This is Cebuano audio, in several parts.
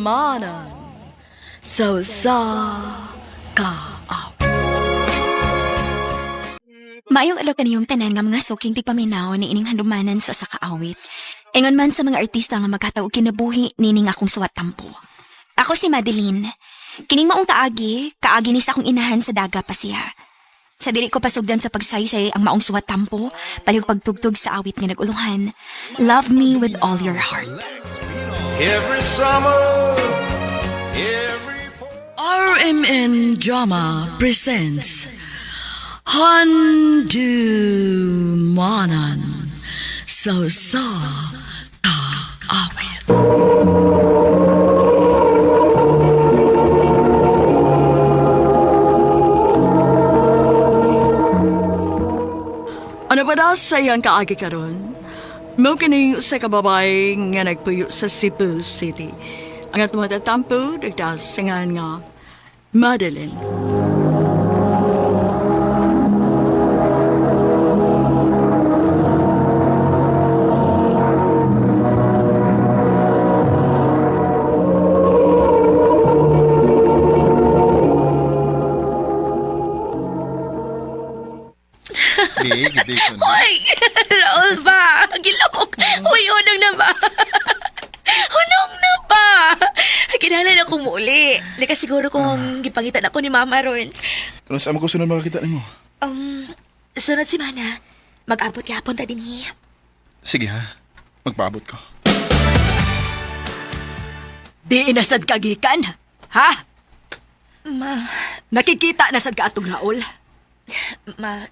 Handumanan sa usa ka awit. Maayong adlaw kaniyong tanan nga mga suking tigpaminaw ni ining handumanan sa usa ka awit. Ingon man sa mga artista nga magkataog kinabuhi nining akong suwat tampo. Ako si Madeline. Kining maong kaagi, kaagi ni sa akong inahan sa daga pa siya. Sa dili ko pasugdan sa pagsaysay ang maong suwat tampo, palihog pagtugtog sa awit nga nagulungan. Love me with all your heart. Every summer, every fall. RMN Drama presents Handumanan sa usa ka awit. Ano pa daw sa iyang kaagi karon? Mao kining usa ka babae nga nagpuyo sa Cebu City. Ang atong matatampo nagdasingan nga Madeline. Di, gidi ko na. Hoy! Raul ba? Gilok! Hoy, hunong na ba? Hunong na ba? Kinahanglan akong muuli. Lika siguro kung gipangitan ako ni Mama ron. Ano sa ko sunod makakita nimo? Sunod si Mana, mag-abot yapon ta dinhi. Sige ha, magpaabot ko. Di inasad kagikan, ha? Ma, Nakikita na sad ka atong Raul. ma,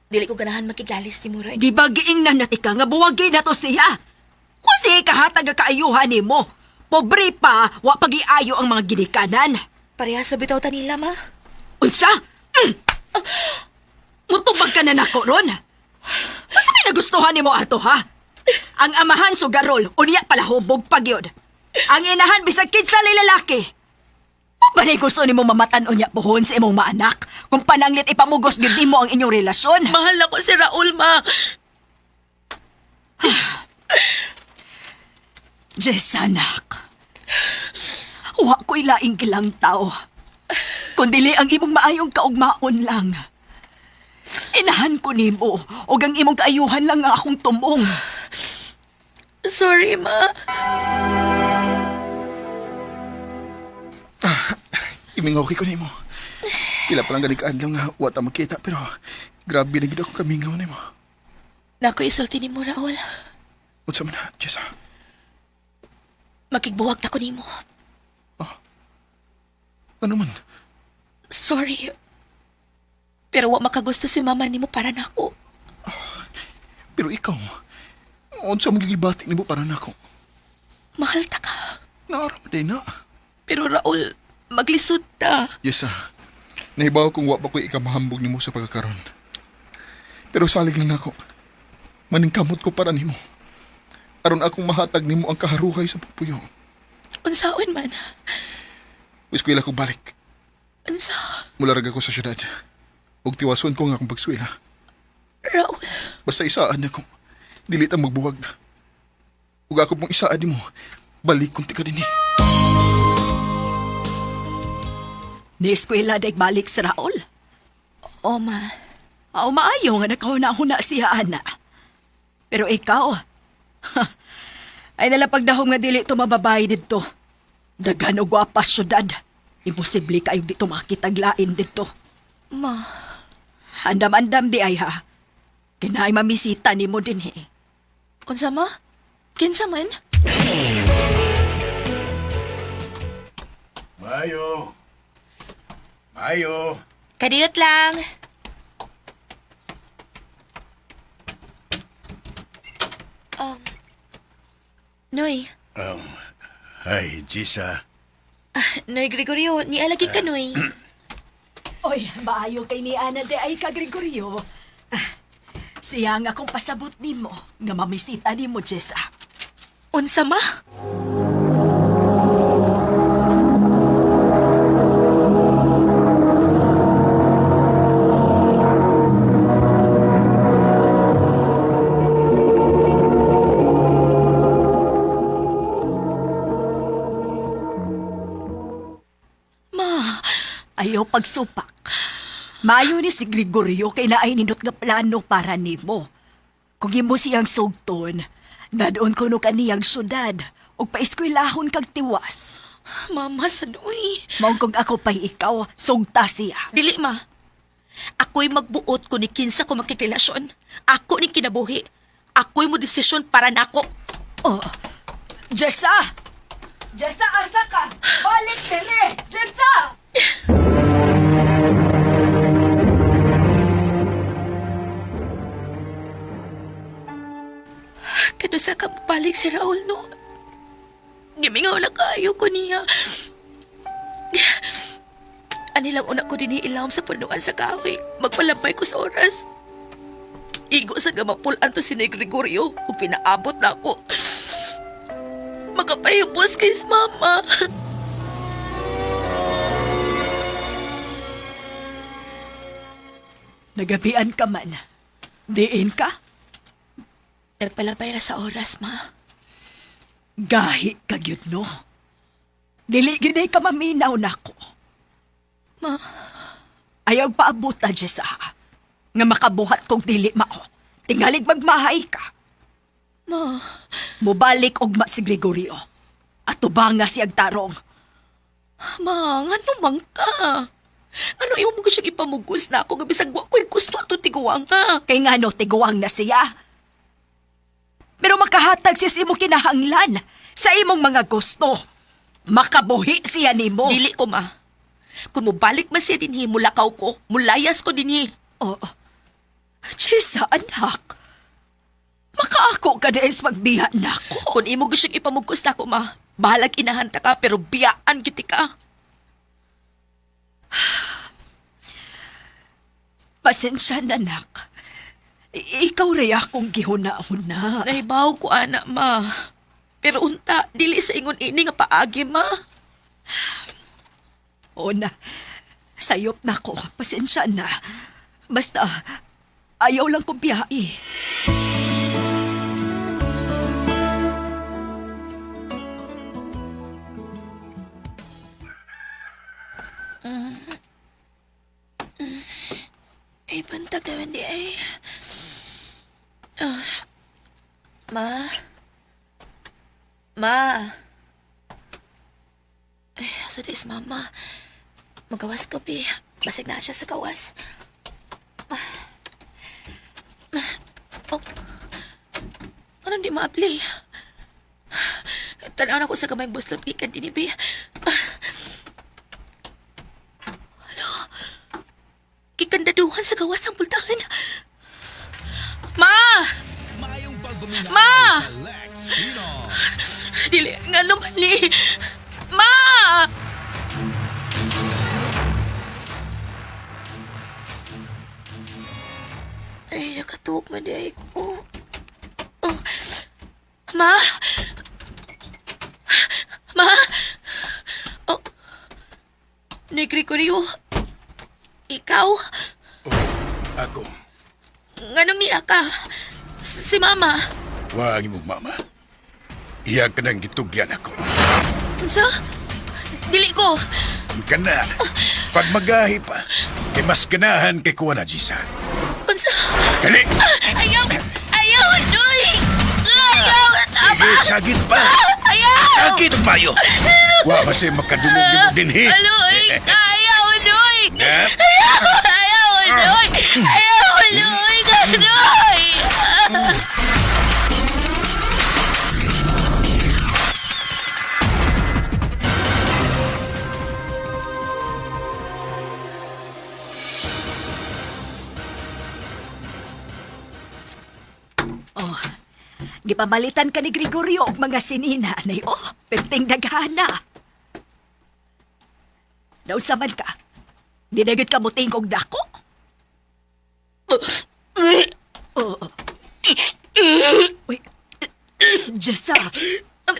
dili ko ganahan makiglalis ni Mura. Di ba giingnan na tika nga buwagi na to siya? Kung siya kahatag ang kaayuhan nimo, pobre pa, wa pagiayo ang mga ginikanan. Parehas na bitaw ta nila, ma. Unsa? Mm. Mutubag ka na nako ron. Basta may nagustuhan nimo ato ha? Ang amahan sugarol, unya pala hubog pagyod. Ang inahan bisag kinsa lay lalaki. Mo ba ni gusto nimo mamatan unya puhon sa imong maanak? Kung pananglit ipamugos gyud nimo ang inyong relasyon. Mahal ako si Raul, ma. Jess, anak. Wa ko'y laing gilang tao. Kundili ang imong maayong kaugmaon lang. Inahan ko nimo, og ang imong kaayuhan lang ang akong tumong. Sorry, ma. Imingaw kay ko nimo. Pila pa lang gani kaadlaw nga wa ta makita pero grabe na gid ako kamingaw nimo. Nako isulti ni mo, Raul. Unsa man na, Jessa? Makigbuwag na ko nimo. Ano man? Sorry. Pero wa makagusto si mama nimo para nako. Pero ikaw, unsa man gigibati nimo para nako? Mahal ta ka. Naaram day na. Pero Raul, maglisod ta. Jessa, nahibaw kung wa pa ko'y ikamahambog nimo sa pagkakaron. Pero salig lang nako. Maningkamot ko para nimo. Aron akong mahatag nimo ang kaharuhay sa pagpuyo. Unsaon man? Eskwela ko balik. Unsa? Mularag ako sa syudad. Ug tiwason ko nga akong pagswela. Raul, Basta isaan ako. Dili ta magbuwag. Ug ako pong isaan nimo. Balik kung ti ka dinhi. Ni eskwela dag balik sa Raul. O ma, Aw maayo nga nakahuna-huna siya ana. Pero ikaw, ay nalapagdahom nga dili to mababay didto. Dagan og gwapa syudad. Imposible kayo dito makitag lain didto. ma, Andam-andam di ay ha. Kinay mamisita nimo dinhi. unsa ma? Kinsa man? Mayo. Mayo. Kadiyot lang. Um, Noy, Ay, Gisa. Noy Gregorio, nialagi ka, Noy. Oy, maayo kay ni Ana de ay ka Gregorio. Ah, siya nga akong pasabot nimo nga mamisita nimo Jessa. Unsa ma? Ayaw pagsupak. Maayo ni si Gregorio kay naay nindot nga plano para nimo. Kung imo siyang sugton, nadoon kuno kaniyang syudad ug paeskwelahon kag tiwas. Mama, sadoy. Mao kung ako pa'y ikaw, sugta siya. Dili, ma. Ako'y magbuot ko ni kinsa ko makikrelasyon. Ako ni kinabuhi. Ako'y mo desisyon para nako. Oh, Jessa! Jessa, asa ka? Balik dili! Jessa! Kanusa ka balik si Raul, no? Gimingaw na kaayo ko niya. Ani lang una ko din ilawom sa punuan sa kahoy. Magpalabay ko sa oras. Igo sa gamapul anto si ni Gregorio ug pinaabot na ako. Magapahibos kay sa mama. Nagabian ka man. Diin ka? Nagpalabay ra sa oras, ma. Gahi ka gyud no. Dili gyud ay ka maminaw nako. Ma, Ayaw paabot na, Jessa. Nga makabuhat kong dili mao. Tingalig magmahay ka. ma. Mubalik ugma si Gregorio. Ato ba nga siyang tarong? Ma, ngano man ka? Ano imo mo siyang ipamugos na ako nga bisag wa ko'y gusto ato tiguang ha? Kay ngano tiguang na siya. Pero makahatag siya sa imong kinahanglan, sa imong mga gusto. Makabuhi siya nimo. Dili ko ma. Kung mobalik man siya dinhi, mulakaw ko, mulayas ko dinhi. Oh. Jessa, anak. Makaako ka dahil magbiya nako. Kung imo gusto siyang ipamugos na ako, ma, bahalag inahanta ka, pero biyaan giti ka. Pasensya na, anak. Ikaw rin akong gihuna-huna. Nahibaw ko, ana, ma. Pero unta, dili sa ingon ini nga paagi, ma. Oo na. Sayop na ko. Pasensya na. Basta, ayaw lang kong biyai. Ay, bantag naman di ay. Ah, ma? Ma? Ay, asa di is mama? Magawas ko, bi. Basig na siya sa gawas. Ah. Oh. Anong di maabli? Tanaw na ko sa kamay buslot gikan din, bi. Gikandaduhan sa gawas ang pultahan. Ma! Maayong pagpaminaw Ma! sa Lex Pino. Dili, nga mali. Ma! Ay, nakatuog man di ay ko. Oh. Ma! Ma! Oh. Ni Gregorio, ikaw? Ako. Nganong niya ka? Si Mama. Wa ang imong mama. Iya ka nang gitugyan ako. Unsa? Dili ko. Kana. Pag magahi pa, kay mas ganahan kay kuha na, Jisa. Unsa? Dali! Ayaw! Ayaw! Doy! Ayaw! Tama! Sige, sagit pa! Ayaw! Sagit payo! Wa ba siya makadungog nimo dinhi? Aloy! Ayaw! Doy! Nga. Ayaw! Ayaw! Doy! Ayaw! Doy! Doy! Oh, gipamalitan ka ni Gregorio og mga sinina. Nay, oh, perting daghana. Nausa man ka. Di na gyud ka muting og dako. Oh. Uy, Jessa,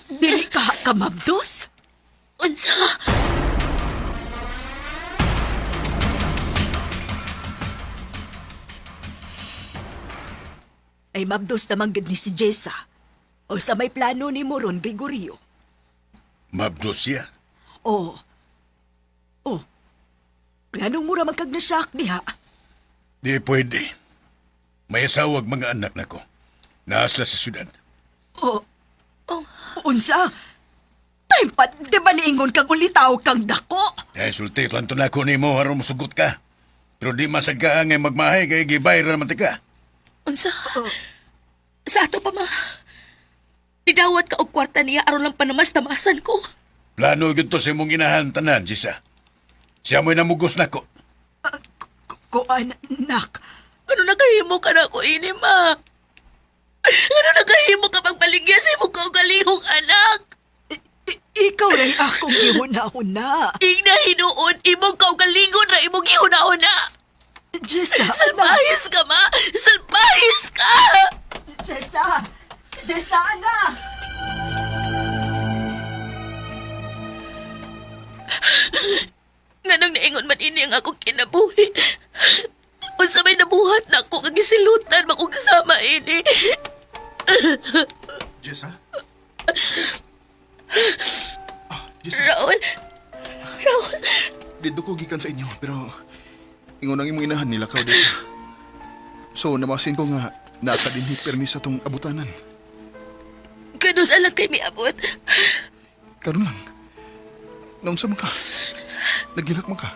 dili ka kamabdos? Unsa? Ay mabdos naman gud ni si Jessa. O sa may plano ni Moron Gregorio. Mabdos siya. Oh. Oh. Nganong mura magkagnasak diha? Di pwede. May asawag mga anak nako. Naasla sa syudad. Oh, oh, unsa? Time pa, di ba niingon kang ulitaw kang dako? Ay, sulti, lanto na ko nimo aron mosugot ka. Pero di masad ka ngay magmahay kay gibay ra naman ti ka. Unsa? Sa ato pa ma. Nidawat ka og kwarta niya aron lang panamas tamasan ko. Plano gyud to sa imong inahan tanan, Jisa. Siya mo'y namugos nako. Kuan, nak. Ano nakahimo ka na ako ini ma? Ano nakahimo ka pagbaligya sa imong kaugalingong anak? Ikaw rin akong gihuna-huna. Ing na hinuon, imong kaugalingon ra imong gihuna-huna. Jessa, anak. Salbahis ka ma! Salbahis ka! Jessa! Jessa, anak! Nganong naingon man ini ang akong kinabuhi. Unsa may nabuhat na ako kag gisilutan man kong kasama ini. Jessa? Ah, Jessa, Raul, Raul, dito ko gikan sa inyo, pero ingon ang imong inahan nila ka dito. So, namasin ko nga nasa dinhi permi sa tong abutanan. kanus alang kay miabot. Karon lang. Naunsa man ka? Nagilak man ka?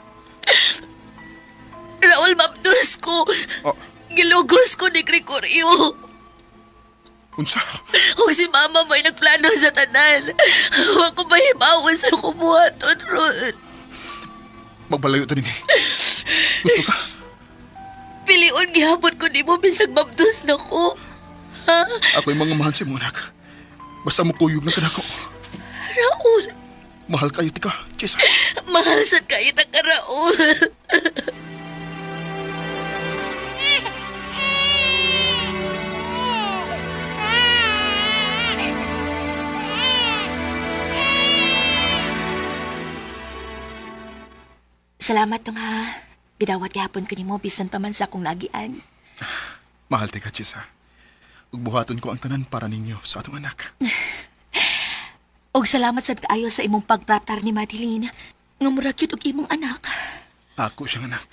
Raul, mabdus ko. Oh, Gilugos ko ni Gregorio. unsa? Kung si mama may nagplano sa tanan, huwag ko mahimawan sa kumuhaton ron. Magbalayo ta dinhi. Gusto ka? Pilion gihapon ko nimo bisag mabdus na ko. Ako yung mga mahal sa imong anak. Basta mo kuyog na kanako. Raul, Mahal kayo tika, Jessa. mahal sad kayo ta ka, Raul. Salamat tong ha. Gidawat gihapon ko nimo bisan pa man sa akong lagian. Mahal tika, Jessa. Ug buhaton ko ang tanan para ninyo sa atong anak. Og salamat sad kaayo sa imong pagtratar ni Madeline. Nga mura gyud og imong anak. Ako siyang anak.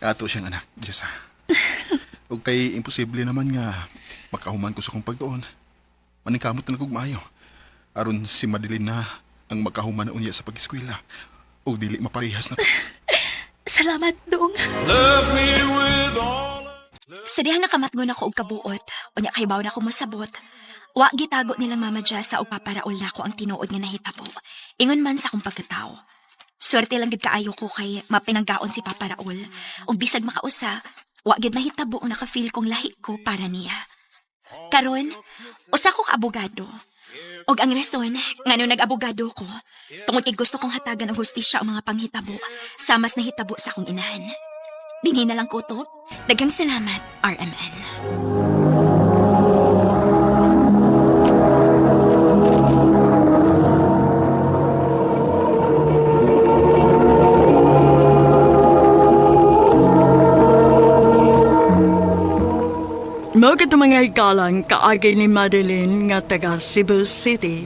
Ato siyang anak, Jessa. Ug kay imposible naman nga makahuman ko sa kong pagtuon. Maningkamot na kog maayo. Aron si Madeline na ang makahuman na unya sa pag-eskwela. Ug dili maparehas na to. Salamat dong. Sa dihang nakamatngon ako og kabuot, unya kay baw na ko mosabot. Wa gitago nilang Mama Jessa og Papa Raul nako ang tinuod nga nahitabo. Ingon man sa akong pagkatao. Swerte lang gid kaayo ko kay mapinanggaon si Papa Raul. Ug bisag makausa, wa gid mahitabo ang naka-feel kong lahi ko para niya. Karon, usa ko ka abogado. Og ang rason ngano nag-abogado ko, tungod kay gusto kong hatagan og hustisya ang mga panghitabo sa mas nahitabo sa akong inahan. Dinhi na lang ko to. Daghang salamat, RMN. Mao kadto mga hikalang kaagay ni Madeline nga taga Cebu City.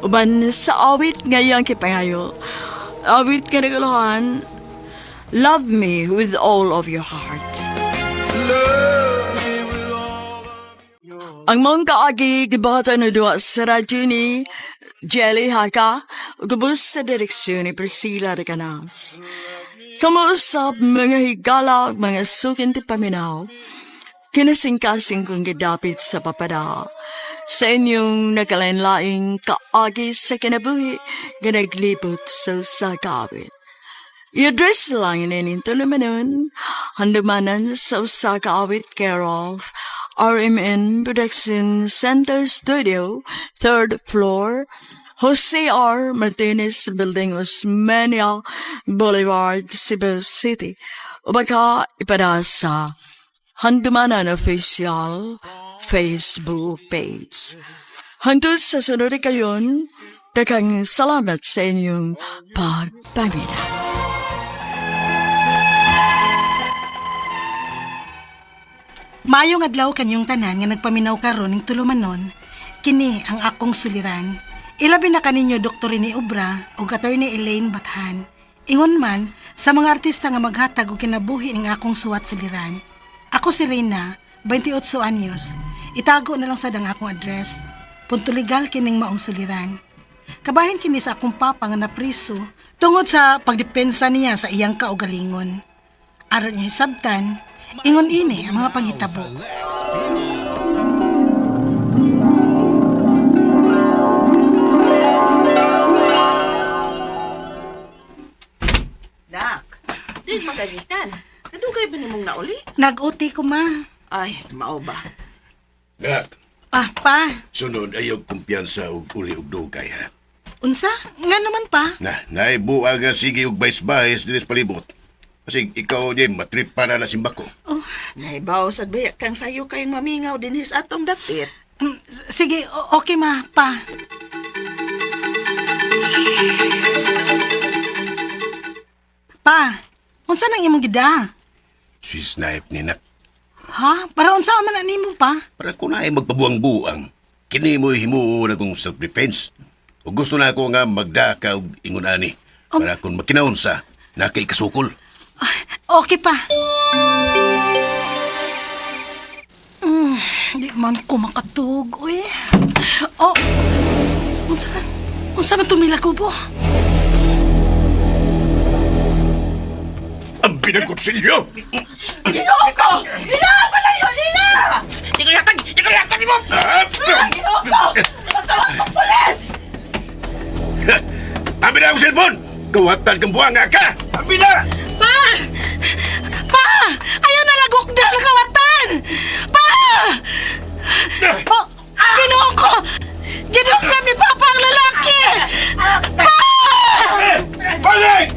Uban sa awit nga iyang kipangayo. Awit nga naguluhan, Love me with all of your heart. Ang mong kaagi gibata na duwa sa radyo ni Jelly Haka, gubos sa direksyon ni Priscilla de Canas. Kamuusap mga higala ug mga sukin ti paminaw. Kinasingkasing kong gidapit sa papada. Sa inyong nagkalain-laing kaagi sa kinabuhi, ganaglibot sa usa ka awit. I-address lang ini tulumanon, handumanan sa usa ka awit care of RMN Production Center Studio, third floor, Jose R. Martinez Building, Osmeña Boulevard, Cebu City. O baka ipada sa Handumanan Official Facebook page. Hangtod sa sunod kayon, daghang salamat sa inyong pagpamina. Maayong adlaw kanyong tanan nga nagpaminaw karon ning tulumanon, kini ang akong suliran. Ilabi na kaninyo Dr. Rene Obra ug Attorney Elaine Bathan. Ingon man sa mga artista nga maghatag og kinabuhi ning akong suwat suliran. Ako si Reyna, 28 anyos. Itago na lang sad ang akong address. Punto legal kining maong suliran. Kabahin kini sa akong papa nga napriso tungod sa pagdepensa niya sa iyang kaugalingon. Aron niya hisabtan, ingon ini ang mga panghitabo. Lex Pinoy. Nak, di magagitan. Kadugay ba nimong nauli? Nag-uti ko ma. Ay, mao ba? Nak, Ah, pa. sunod ayaw kumpiyansa og uli og dugay ha. Unsa? Nga naman pa. Na, naibuag nga sige og bays-bays dinis palibot. Kasi ikaw di matrip para na simbako. Nahibaw sad ba kang sayo kayong mamingaw dinhi sa atong dapit. Sige, okay ma, pa. Pa, unsa nang imong gida? Swiss knife ni nak. Ha? Para unsa man na nimo pa? Para ko na ay magpabuang-buang. Kini mo'y himuo na kong self-defense. O gusto na ako nga magdaka og ingon ani. Para kung makinaon sa, nakaikasukol. Okay pa. Di man ko makatug, uy. Oh, unsa unsa man tumila ko po? Ang pinagkutsilyo! Ginoo ko! Nila! Palayo nila! Di ko yatag! Di ko yatag mo! Ginoo ko! Magtawag kong pulis! Abi na ang cellphone! Kawatan kang buwanga ka! Abi na! Pa! Pa! Ayaw na lagok na nakawatan! Pa! Oh, Ginoo ko! Ginoo ni Papa ang lalaki! Pa! Balik!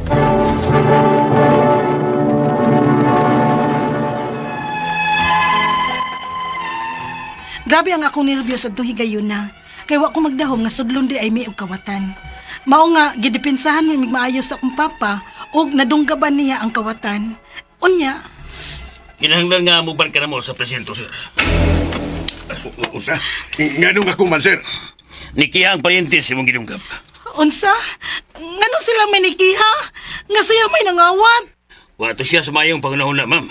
Grabe ang akong nervyos adtong higayuna. Kay wa ko magdahom nga sudlon di ay may og kawatan. Mao nga gidepensahan mi maayo sa akong papa ug nadunggaban niya ang kawatan. Unya, Kinahanglan nga mo ka na mo sa presinto, sir. Usa? Nganong ako man, sir? Nikiha ang paryente sa imong gidunggab. unsa? Ngano sila may nikiha? Nga siya may nangawat? Wa to siya sa mayong pangunahon na, ma'am.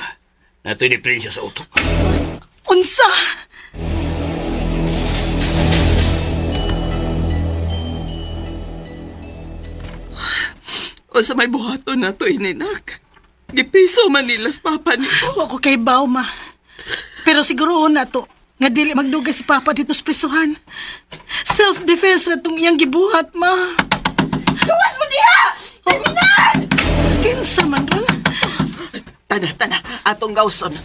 Nato'y diferensya sa utok. Unsa? O sa may buhaton na to ininak. Gipiso man nila sa papa nimo. Wa ko kay baw ma. Pero siguro na to nga dili magdugay si Papa dito sa prisuhan. Self-defense na tong iyang gibuhat, ma. Luwas mo diha! Kriminal! Kinsa man ron? Tana, tana, atong gawson.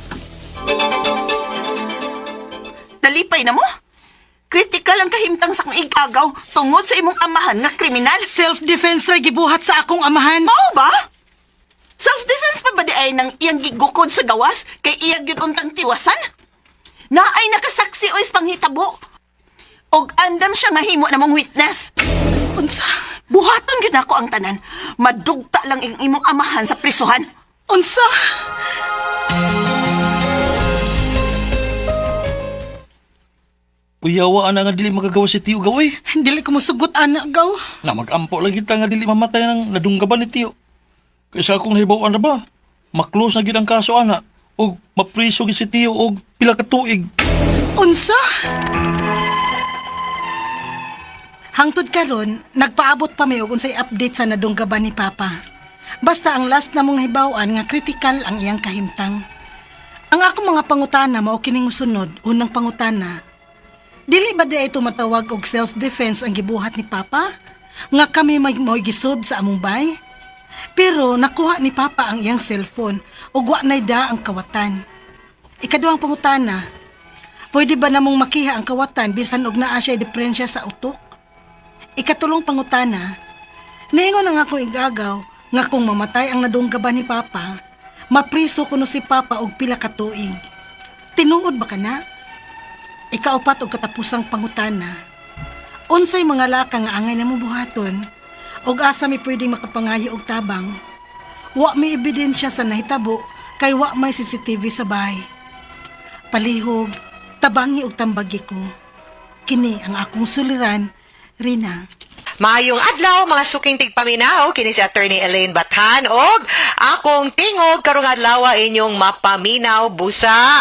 Nalipay na mo? Critical ang kahimtang sa kong igagaw tungod sa imong amahan nga kriminal. Self-defense ra gibuhat sa akong amahan. Mao ba? Self-defense pa ba di ay nang iyang gigukod sa gawas kay iyang yun untang tiwasan? Naay nakasaksi o panghitabo. Og andam siya nga himo namong witness. Unsa? Buhaton gyud nako ang tanan. Madugta lang ang imong amahan sa prisuhan. Unsa? Kuyawa ana nga dili magagawa si Tiyo gaw eh. Dili ko mosugot ana gaw. Na magampo lang kita nga dili mamatay ng nadunggaban ni Tiyo. Kaysa akong nahibaw-an na ba? Maklose na gid ang kaso ana og mapriso gid si Tiyo og pila ka tuig. Unsa? Hangtod karon, nagpaabot pa may og unsay update sa nadunggaban ni Papa. Basta ang last na mong nahibaw-an nga critical ang iyang kahimtang. Ang akong mga pangutana mao kining mosunod, unang pangutana. Dili ba di ay tumatawag og self-defense ang gibuhat ni Papa? Nga kami may mo'y gisod sa among bay? Pero nakuha ni Papa ang iyang cellphone ug wa na'y da ang kawatan. Ikaduhang pangutana, pwede ba namong makiha ang kawatan bisan og naa siya diferensya sa utok? Ikatulong pangutana, niingon ang akong igagaw nga kung mamatay ang nadunggaban ni Papa, mapriso kuno si Papa og pila ka tuig. Tinuod ba kana? Ikaupat og katapusang pangutana, unsay mga laka nga angay namo buhaton og asa mi pwedeng makapangayo og tabang? Wa may ebidensya sa nahitabo kay wa may CCTV sa bahay. Palihog, tabangi og tambagi ko. Kini ang akong suliran, Rina. Maayong adlaw, mga suking tigpaminaw, kini si Attorney Elaine Bathan og akong tingog karong adlaw inyong mapaminaw busa.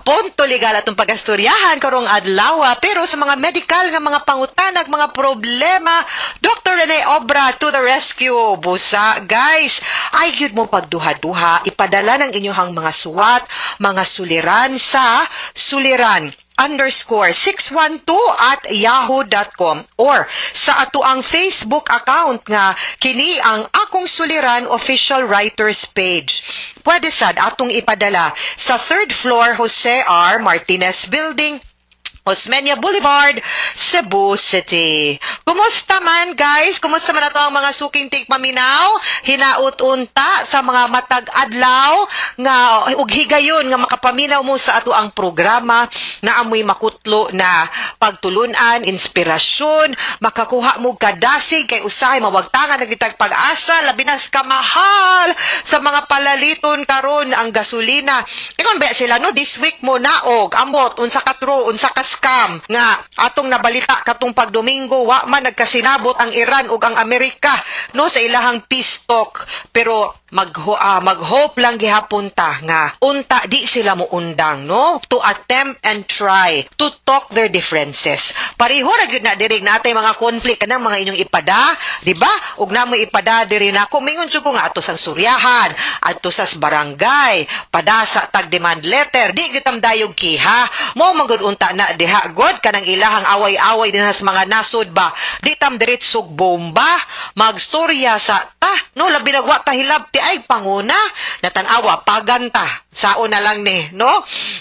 Punto legal atong pagastoryahan karong adlaw, pero sa mga medical nga mga pangutanag, mga problema, Dr. Rene Obra to the rescue. Busa, guys, ay gyud mo pagduha-duha, ipadala ng inyong mga suwat, mga suliran sa suliran_612@yahoo.com or sa atoang Facebook account nga kini ang Akong Suliran Official Writers page. Pwede sad atong ipadala sa third floor, Jose R. Martinez Building, Osmeña Boulevard, Cebu City. Kumusta man, guys? Kumusta man ato ang mga suking tigpaminaw? Hinaut unta sa mga matag adlaw nga ug higayon nga makapaminaw mo sa ato ang programa na amoy makutlo na pagtulunan, inspirasyon, makakuha mo kadasig kay usahay mawagtangan na gyud pag-asa, labi na sa kamahal sa mga palaliton karon ang gasolina. Ingon ba sila, no, this week mo naog ambot unsa ka true, unsa ka scam nga atong nabalita katong pagdomingo. Wa man nagkasinabot ang Iran ug ang Amerika, no, sa ilahang peace talk, pero mag-hope lang gihapon ta nga unta di sila mo undang, no, to attempt and try to talk their differences. Pareho ra gyud na diri, natay mga conflict kanang mga inyong ipada, di ba, ug namo ipada diri nako. Mingon jud ko nga ato sang suryahan, adto sa barangay, padasa tag demand letter, di gyud tam dayog kiha mo. Manggod unta na diha god kanang ilahang away-away dinha sa mga nasod ba, di tam diretsog bomba, magstorya sa ta, no, labi nagwa ta hilabti ay panguna natanawa paganta sao na lang ni, no.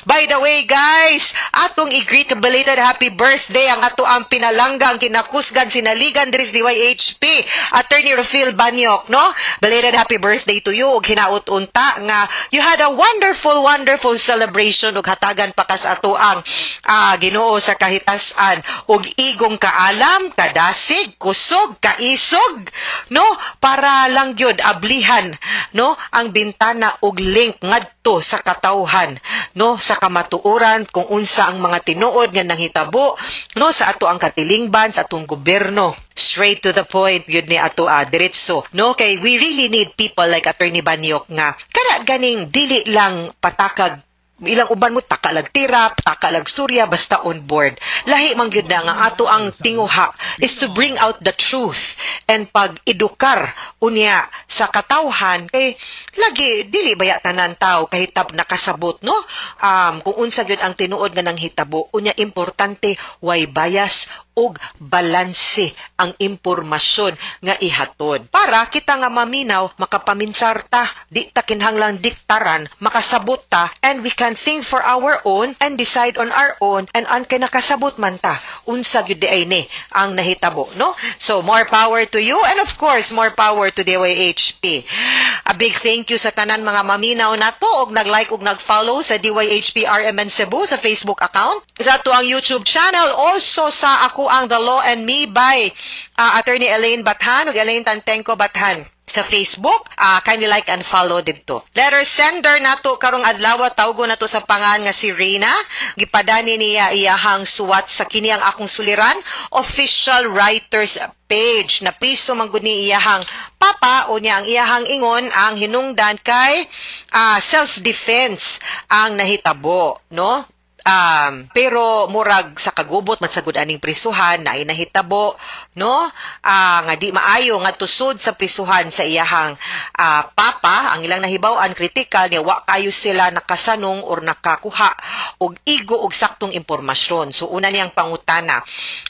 By the way, guys, atong i-greet belated happy birthday ang ato ang pinalanggang kinakusgan sinaligan diri sa DYHP, Attorney Rufil Banyok, no. Belated happy birthday to you ug hinaut unta nga you had a wonderful, wonderful celebration ug hatagan pa kas ato ang Ginoo sa kahitasan ug igong kaalam, kadasig, kusog, kaisog, no, para lang gyud ablihan, no, ang bintana ug link ngadto sa katawhan, no, sa kamatuoran kung unsa ang mga tinuod nga nanghitabo, no, sa ato ang katilingban, sa atong gobyerno. Straight to the point yun ni ato, diretso, no, kay we really need people like Attorney Banyok nga kana ganing dili lang patakag ilang uban mo, taka lag tira, taka lag storya, basta on board. Lahi man gyud na nga ato ang tinguha is to bring out the truth and pag-edukar unya sa katawhan kay lagi dili baya tanan tao kahitab nakasabot, no, kung unsa gyud ang tinuod nga nanghitabo. Unya importante way bias ug balanse ang impormasyon nga ihatod para kita nga maminaw makapaminsar ta, di ta kinahanglang diktaran, makasabot ta and we can think for our own and decide on our own and an kay nakasabot man ta unsa gyud di ay ni ang nahitabo, no. So more power to you and of course more power to DYHP. A big thank you sa tanan mga maminaw nato og nag-like ug nag-follow sa DYHP RMN Cebu sa Facebook account, sa ato ang YouTube channel, also sa ako ang The Law and Me by Attorney Elaine Bathan ug Elaine Tantenko Bathan sa Facebook. Kindly like and follow didto. Letter sender nato karong adlaw, tawgo nato sa pangan nga si Reyna. Gipadani niya iyahang suwat sa kini ang Akong Suliran Official Writers page. Napriso man gud ni iyahang papa o niya ang iyahang ingon ang hinungdan kay self-defense ang nahitabo, no? Pero murag sa kagubot man sagud aning prisuhan na ay nahitabo, no, nga di maayo nga tusod sa prisuhan sa iyahang papa. Ang ilang nahibaw-an, critical niya, wa kayo sila nakasanong or nakakuha og igo og saktong impormasyon. So una niyang pangutana,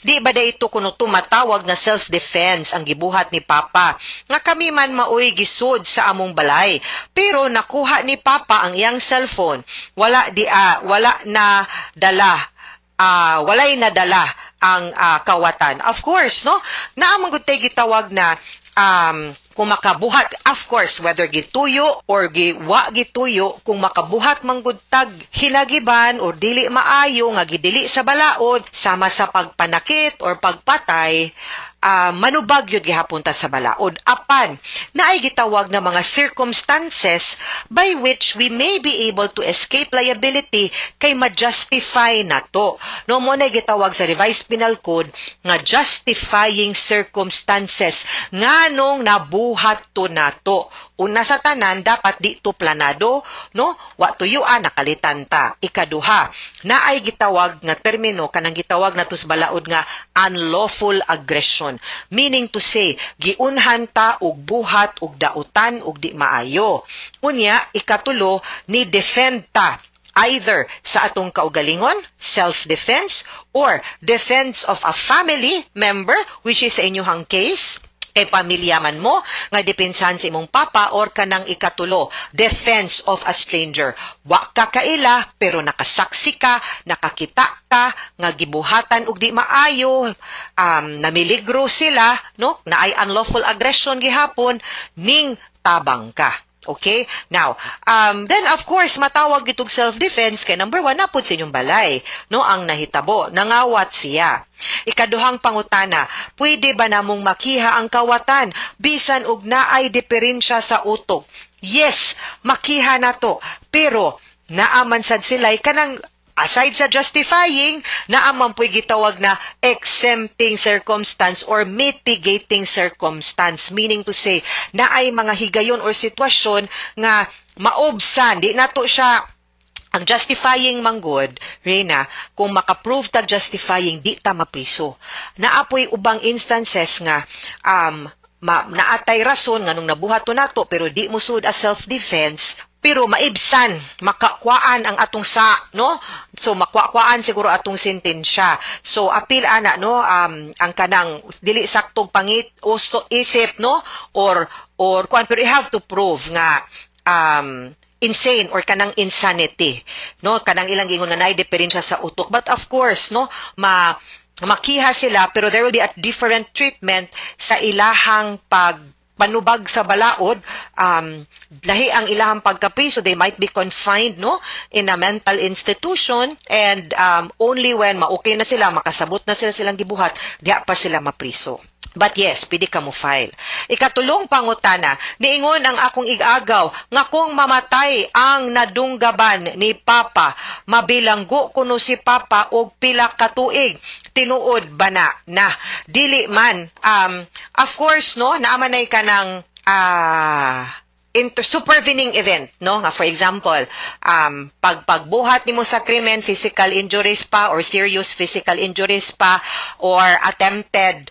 di ba ito kuno tumatawag nga self defense ang gibuhat ni papa nga kami man maoy gisud sa among balay, pero nakuha ni papa ang iyang cellphone, wala di wala na dala, walay nadala ang kawatan? Of course, no, naa man gud tay gitawag na kung makabuhat, of course, whether gituyo or giwa gituyo, kung makabuhat man gud tag hinagiban or dili maayo nga gidili sa balaod sama sa pagpanakit or pagpatay. Manubag yun gihapon ta sa balaod. Apan, naay gitawag na mga circumstances by which we may be able to escape liability kay ma-justify na to. No, mo na gitawag sa Revised Penal Code nga justifying circumstances nganong nabuhat to nato. Una sa tanan, dapat di to planado, no? Wa tuyuan, nakalitan ta. Ikaduha, naay gitawag nga termino kanang gitawag nato sa balaod nga unlawful aggression. Meaning to say, giunhan ta og buhat og dautan og di maayo. Unya, ikatulo, ni defend ta either sa atong kaugalingon, self-defense, or defense of a family member, which is sa inyuhang case, kay pamilya man mo, nga depensahan sa imong papa, or kanang ikatulo, defense of a stranger. Wa ka kaila, pero nakasaksi ka, nakakita ka, nga gibuhatan og di maayo, namiligro sila, no? Naay unlawful aggression gihapon, ning tabang ka. Okay? Now, then of course, matawag itong self-defense kay number one, napod sa inyong balay, no, ang nahitabo, nangawat siya. Ikaduhang pangutana, pwede ba namong makiha ang kawatan bisan og naay diferensya sa utok? Yes, makiha na to. Pero naaman sad sila kanang aside sa justifying, naaman po'y gitawag na exempting circumstance or mitigating circumstance. Meaning to say, naay mga higayon or sitwasyon nga maobsan, di nato siya ang justifying manggod, Reyna, kung makaprove tag justifying, di ta mapriso. Naapoy ubang instances nga naatay rason nga nung nabuhat to nato pero di mo sud as self-defense, pero maibsan, makakwaan ang atong sa, no? So makwakwaan siguro atong sentensya. So apil ana, no, ang kanang dili saktog pangit usto isip, no, or kuan, pero you have to prove nga insane or kanang insanity, no, kanang ilang ingon nga naay diferensya sa utok. But of course, no, makiha sila, pero there will be a different treatment sa ilahang pag panubag sa balaod. Lahi ang ilahang pagkapriso. They might be confined, no, in a mental institution and only when ma-okay na sila, makasabot na sila silang gibuhat, diha pa sila mapriso. But yes, pwede ka mo file. Ikatulong pangutana, niingon ang akong igagaw nga kung mamatay ang nadunggaban ni Papa, mabilanggo kuno si Papa og pila ka tuig. Tinuod ba na? Na dili man. Of course, no, naamanay ka ng supervening event, no, nga for example, pag pagbuhat nimo sa krimen, physical injuries pa or serious physical injuries pa or attempted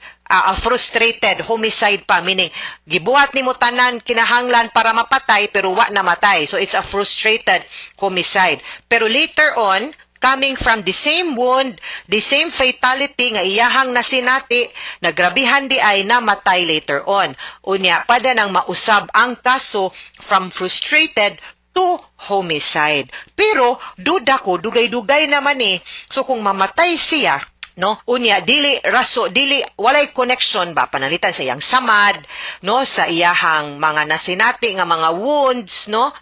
frustrated homicide pa, meaning gibuhat nimo tanan kinahanglan para mapatay pero wa namatay, so it's a frustrated homicide. Pero later on, coming from the same wound, the same fatality nga iyahang nasinati, nagrabihan di ay namatay later on. Unya, pada nang mausab ang kaso from frustrated to homicide. Pero duda ko, dugay-dugay naman eh. So kung mamatay siya, no, unya dili raso, dili walay connection ba panalitan sa iyang samad, no, sa iyahang mga nasinati nga mga wounds, no,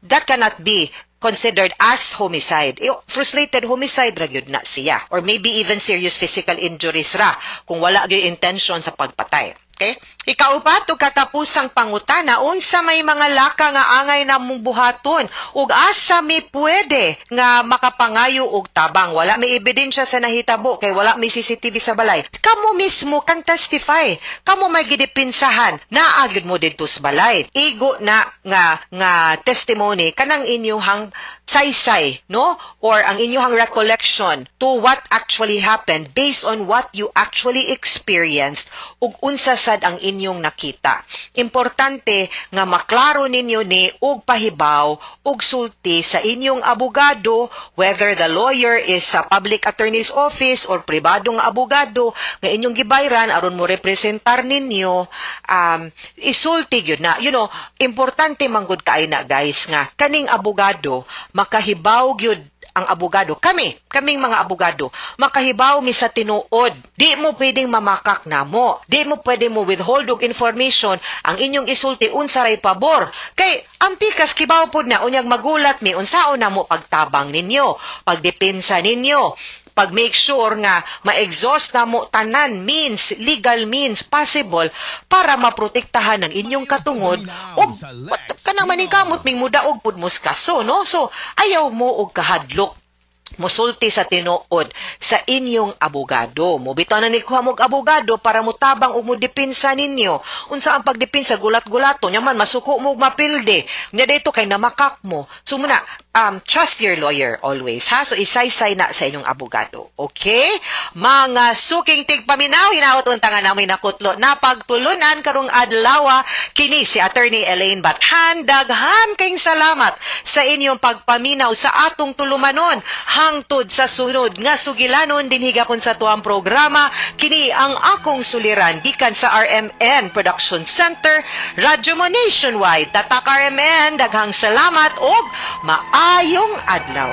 that cannot be considered as homicide. Frustrated homicide ra gyud na siya or maybe even serious physical injuries ra kung wala gyud intention sa pagpatay. Okay? Ikaupat ug katapusang pangutana, unsa may mga laka nga angay namong buhaton ug asa mi pwede nga makapangayo og tabang? Wala may ebidensya sa nahitabo kay wala may CCTV sa balay. Kamo mismo kan testify. Kamo may gidepinsahan, naa gyud mo didto sa balay. Igo na nga nga testimony kanang inyuhang saysay, no, or ang inyuhang recollection to what actually happened based on what you actually experienced ug unsa sad ang inyong nakita. Importante nga maklaro ninyo ni og pahibaw og sulti sa inyong abogado, whether the lawyer is sa public attorney's office or pribadong abogado nga inyong gibayran aron mo representar ninyo, isulti gyud na. Importante manggod kay na, guys, nga kaning abogado makahibaw gyud ang abogado. Kami, kaming mga abogado, makahibaw mi sa tinuod. Di mo pwedeng mamakak na mo. Di mo pwede mo withhold og information ang inyong isulti unsa ray pabor. Kay ang pikas kibaw pod na, unyag magulat mi unsaon na mo pagtabang ninyo, pagdepensa ninyo. Pag make sure nga ma-exhaust na mo tanan means, legal means possible para maprotektahan ang inyong katungod og kanang maningkamot ming mudaog pud mo sa kaso, no? So ayaw mo og kahadlok musulti sa tinuod sa inyong abogado. Mobitaw na ni kuha mog abogado para mutabang ug modepensa ninyo. Unsa ang pagdepensa? Gulat-gulato nya man masuko mo ug mapilde. Nya dito kay namakak mo. So muna, trust your lawyer always, ha? So isaysay na sa inyong abogado. Okay? Mga suking tigpaminaw, hinaot unta nga namin nakutlo na pagtulunan karong adlaw. Kini si Attorney Elaine Bathan. Daghan kayong salamat sa inyong pagpaminaw sa atong tulumanon hangtod sa sunod nga sugilanon dinhi gapon sa tuang programa, kini ang Akong Suliran, gikan sa RMN Production Center, Radyo Mo Nationwide. Tatak RMN, daghang salamat og maayong adlaw.